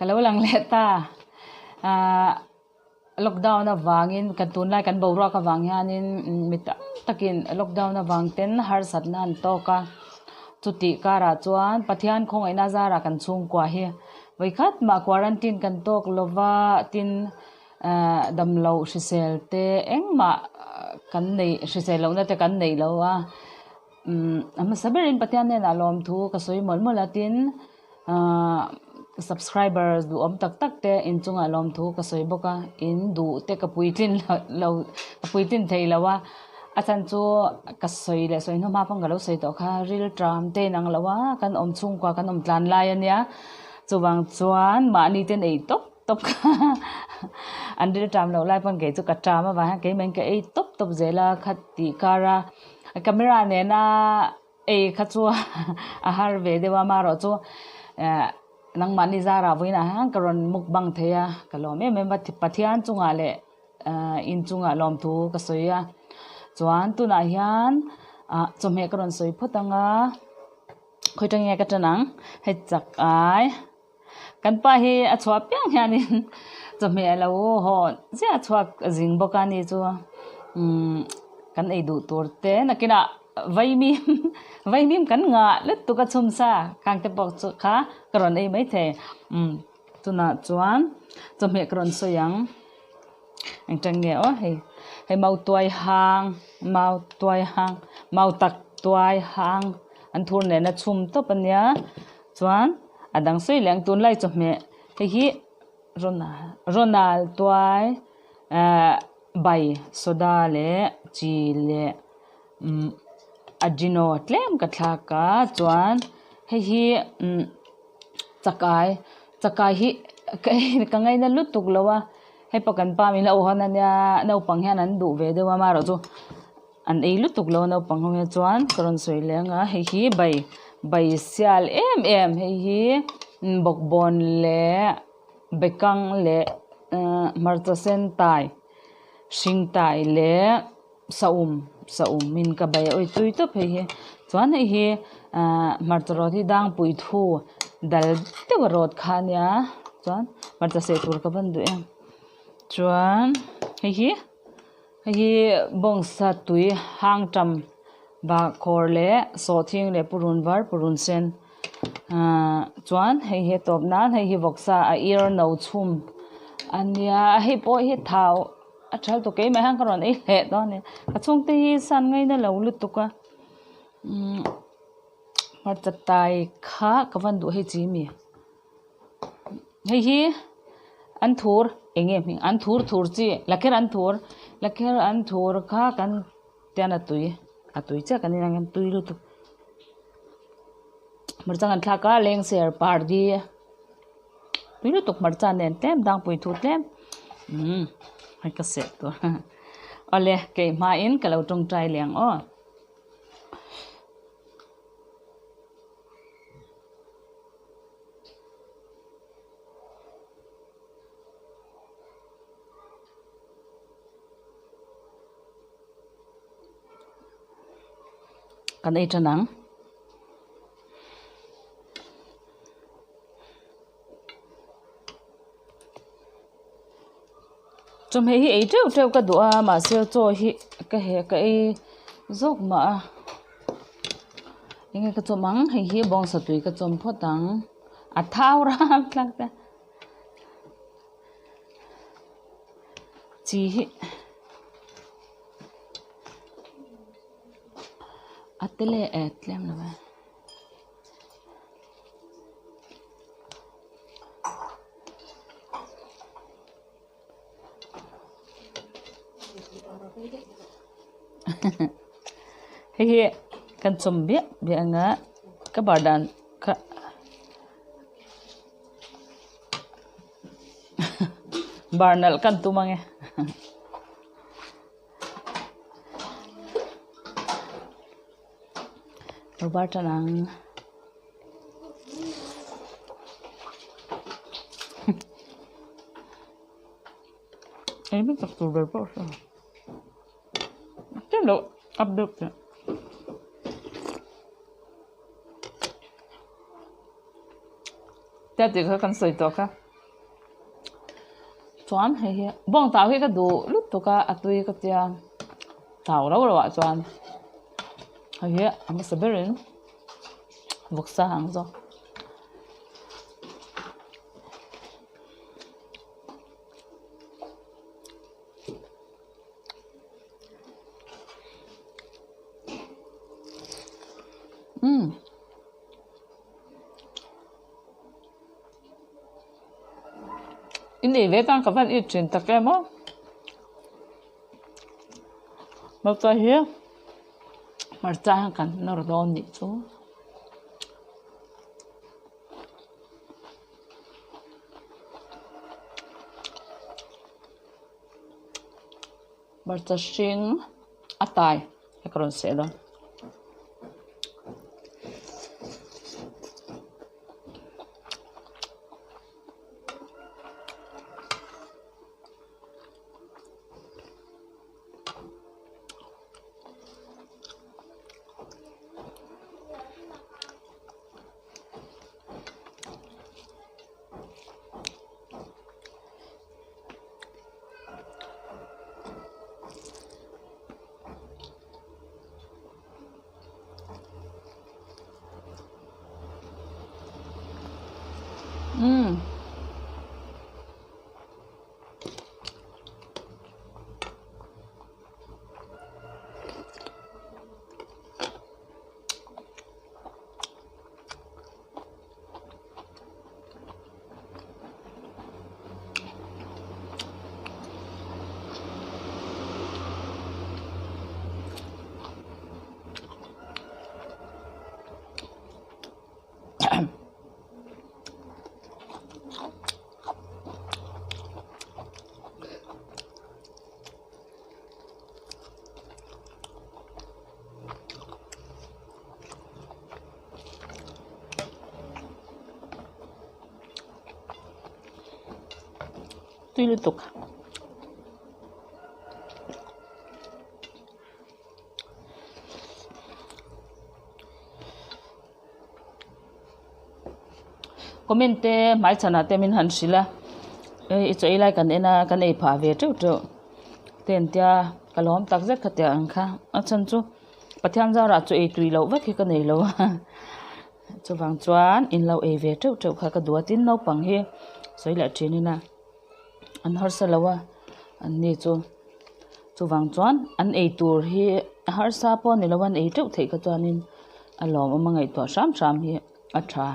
Ka lo lang leh ta. Ahh lockdown avangin kan tunlai kan boruak avang hianin mi tam takin lockdown avang ten harsatna an tawk a. Chutih karah chuan Pathian khawngaihna zarah kan chhungkua hi vawikhat mah quarantine kan tawk lova tin ahh damloh hrisel te engmah kan neih hrisel lohna te kan neih lo a. Umm a hmasa berin Pathian hnenah lawmthu ka sawi mawlh mawlh a tin ahh subscribers duhawm tak tak te inchungah lawmthu ka sawi bawk a in duh te ka puitlin lo ka puitlin thei lo a a chhan chu ka sawi leh sawi hnu hma pawn ka lo sawi tawh kha ril ṭam te inang lo a kan awm chhungkua kan awm tlan lai a nia chuvang chuan mahni ten ei tawp tawp kha an ril ṭam loh lai pawn kei chu ka ṭam avang hian keimah in ka ei tawp tawp zel a khatih kar a. Camera nena ei kha chu a har ve deuh a amaherawh chu eh nangmahni zarah vawiinah hian ka rawn mukbang thei a ka lawm em em a Pathian chungah leh eh inchungah lawmthu ka sawi a chuan tunah hian ah chawhmeh ka rawn sawi phawt ang a khawi tang nge ka tan ang hei chak ai. Kan pa hi a chhuah piang hianin chawhmeh a lo haw ziah a chhuak zing bawk a ni chu umm kan ei duh tur te nakinah vaimim vaimim kan ngah lutuk a chhum sa khang te pawh chu kha ka rawn ei maithei umm tunah chuan chawhmeh ka rawn sawi ang engtang nge aw hei hei mautuai hang mautuai hang mautak tuai hang an thur nena chhum tawp a nia. Chuan a dang sawi leh ang tunlai chawhmeh hei hi Ronald tuai ehh bai soda leh chi leh umm ajino tlem ka thlak a chuan hei hi umm chakai chakai hi ka ngaina lutuk lo a hei pawh kan pa min lo hawn a nia naupang hian an duh ve deuh a amaherawhchu. An ei lutuk lo naupang ho hi chuan ka rawn sawi leh ang a hei hi bai bai sial em em hei hi bawkbawn leh bekang leh ahh hmarcha sen tai hring tai leh saum saum in ka bai a awi tui tawp hei hi chuan hei hi ahh hmarcha rawt hi dangpui thu dal deuh a rawt kha a nia chuan hmarcha seh tur ka van duh em chuan hei hi. Hei hi bawngsa tui hang tam bahkhawr leh sawhthing leh purun var purun sen ahh chuan hei hi a tawp nan hei hi vawksa a ir no chhum a nia hei pawh hi thau a tha lutuk keimah hian ka rawn ei leh dawn a ni ka chhungte hi san ngaina lo lutuk a umm hmarcha tai kha ka van duh hei chi mi. Hei hi an thur eng nge hming an thur thur chi lakher an thur lakher an thur kha kan tian a tui a tui chiah kan inang hian tui lutuk hmarcha kan thlak a lengser pardi tui lutuk hmarcha nen tlem dangpui thu tlem umm hei ka seh tur awle keihmain ka lo tawngtai leh ang aw. Kan ei tan ang. Chawhmeh hi ei teuh teuh ka duh a mahse chaw hi ka heh ka ei zawk mah a enge ka chawm ang hei hi bawngsa tui ka chawm phawt ang a thau ram thlak te chi hi a te leh et tlem lo e. Hei hi kan chawm biah biah ang a ka bar dan kha bar nalh kan tum ang e. Lo bar tan ang. Eng tak tur ber pawh a hre lo. Tlem loh up deuh teh. Tia tih kha kan sawi tawh kha. Chuan hei hi bawng tau hi ka duh lutuk a a tui ka tia tau rau rauah chuan hei hi a hmasa berin vawksa ang zawk. Umm. I nei ve tan ka van it thin tak em aw. Hmarcha hi hmarcha hian kan nawr dawn nih chu. Hmarcha hring a tai a ka rawn seh dawn. Umm. Tui lutuk. Comment te hmaichhanah te min han hrilh a hei i chaw ei lai kan en a kan ei phah ve teuh teuh te an tia ka lawm tak zet kha tiang ang kha a chhan chu Pathian zarah chaw ei tui loh vek hi ka nei lo a chuvang chuan in lo ei ve teuh teuh kha ka duh a tin naupang hi sawi leh thin ila an harsa lo a an ni chu chuvang chuan an ei tur hi a harsa pawh a ni lo a an ei teuh theih kha chuanin a lawmawm a ngaihtuah hram hram hi a tha.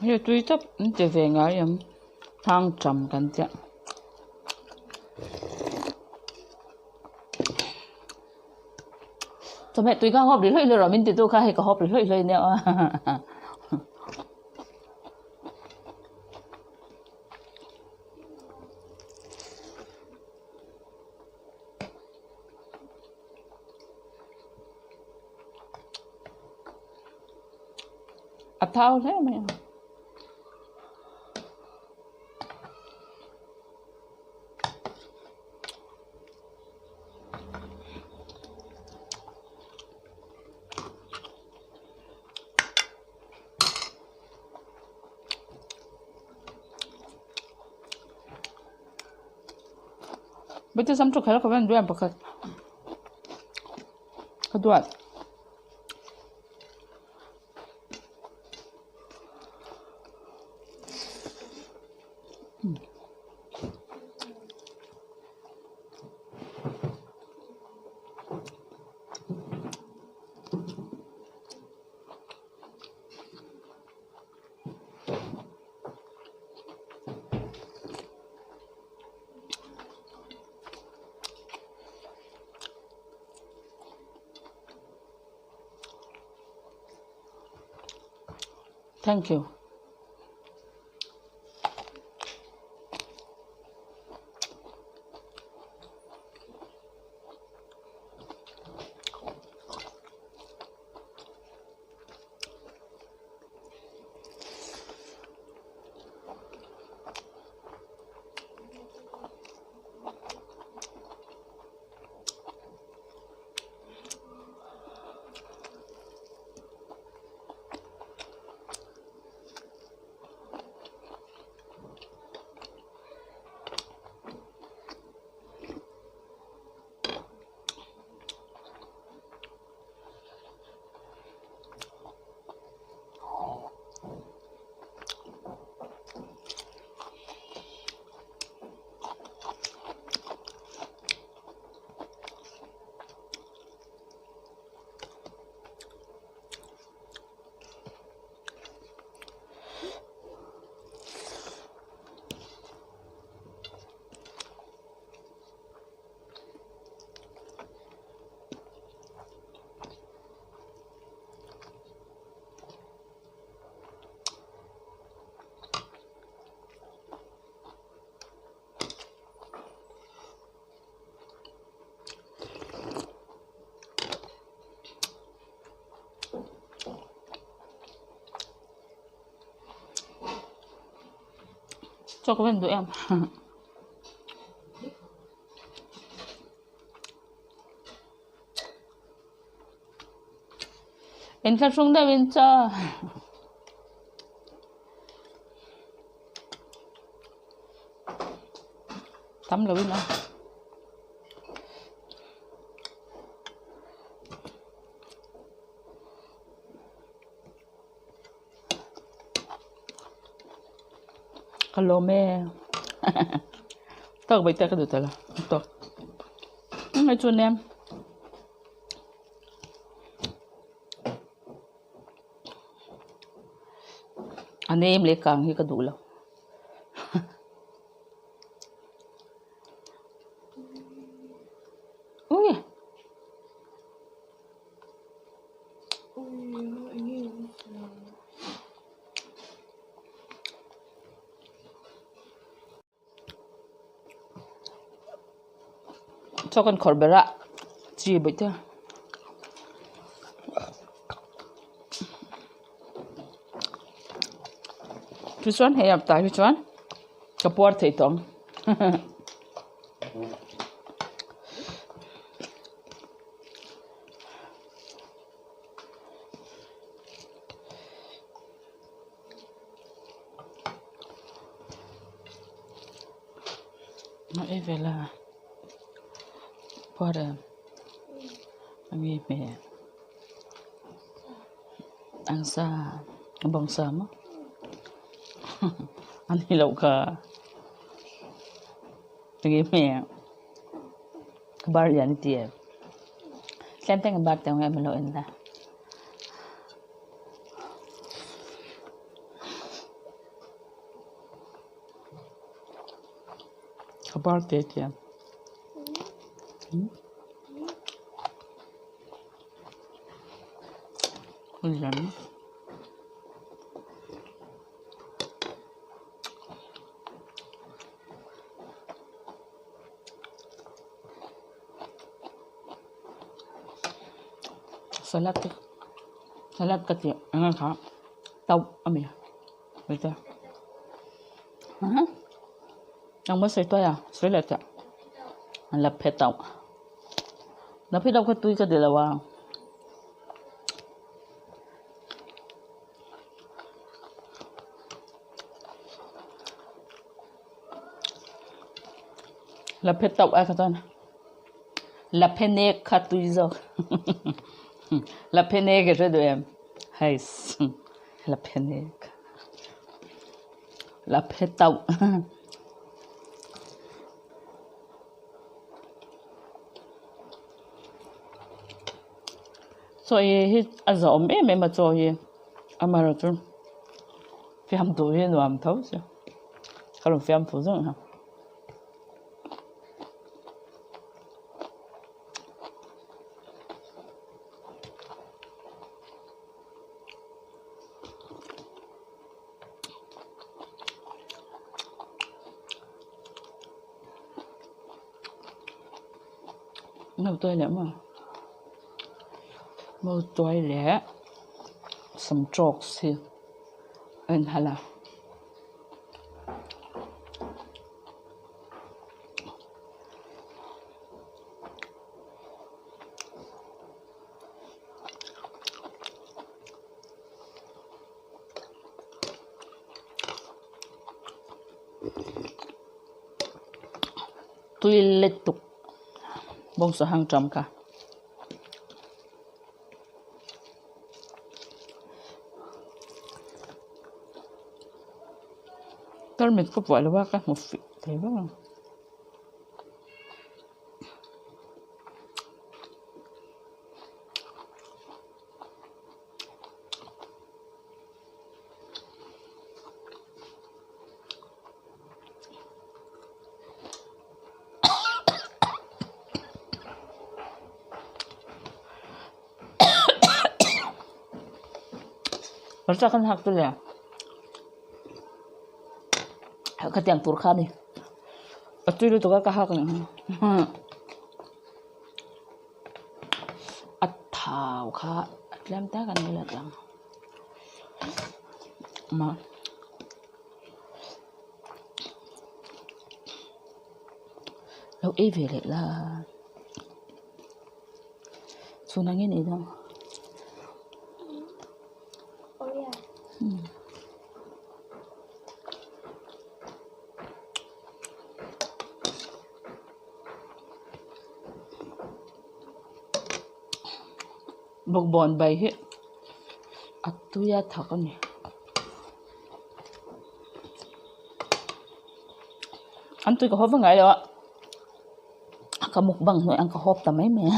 Hei tui tak an ti ve ngai em hang tam kan tia. Chawhmeh tui kha hawp ri hlawih hlawih rawh min ti tu kha hei ka hawp ri hlawih hlawih nia aw. A thau hle mai a. Bete sam thu kher ka van duan pakhat ka duat. Thank you. Chaw ka van duh em. Inthlahrung deuhin chaw. Tam loin a. Ka lawm e tawk bai te ka duh tawh lo tawk hei chu nem a nem leh kang hi ka duh lo. Ui. Chaw kan khawrh ber a chi bawih te tichuan hei ap tah hi chuan ka puar thei tawh ang. A ei ve la puar em a nge hmel ang sa a bawng sa maw a ni loh kha a nge hmel. Ka bar lian i ti em? Tlem te ka bar teuh nge min lo en la. Ka bar te i ti em? Lian. Salad te salad ka tih ang ang kha tauh a ni heta engmaw sawi tuai a sawi leh teh an la phe tauh la phe tauh kha tui ka ti lo a. La phe tauh ai kha chuan la phe nek kha tui zawk la phe nek i hre duh em hais la phe nek la phe tauh chaw hi hi a zawh awm em em a chaw hi amaherawhchu fiamthu hi a nuam tho sia. Ka rawn fiamthu zawng a. Mautuai leh maw mautuai leh samtawk si a inhal a. Tui let tuk bawngsaw hang ṭam kha. Tarmit ka puah lo a ka hmu fih thei vak ang. Hmarcha kan hak chu le khatiang tur kha a ni a tui lutuk a ka hak leh nghal a thau kha a tlem tak a ni let ang ma. Lo ei ve leh la. Chhun angin ei dawn. Bawkbawn bai hi a tui a thak a ni. An tui ka hawp vek ngai lo a ka mukbang hnuai ang ka hawp ta mai mai a.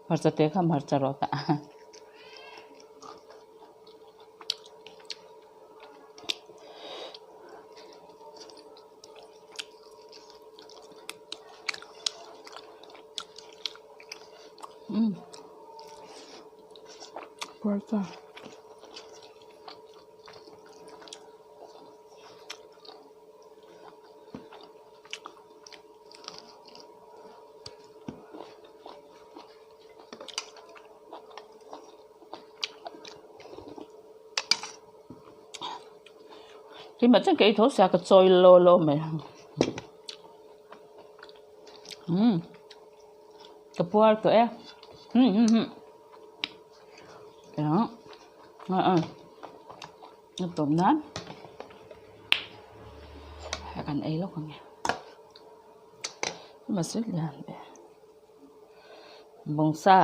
Hmarcha te kha hmarcha rawt a. Hmarcha. Keimah chuan ka ei tho sia ka chawi law law mai umm ka puar tawh e umm umm umm a tawp nan kan ei lawk ang e mahse lian ve bawngsa.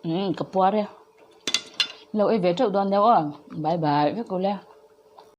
Umm ka puar e lo ei ve teuh dawn deuh aw bye bye vek ule.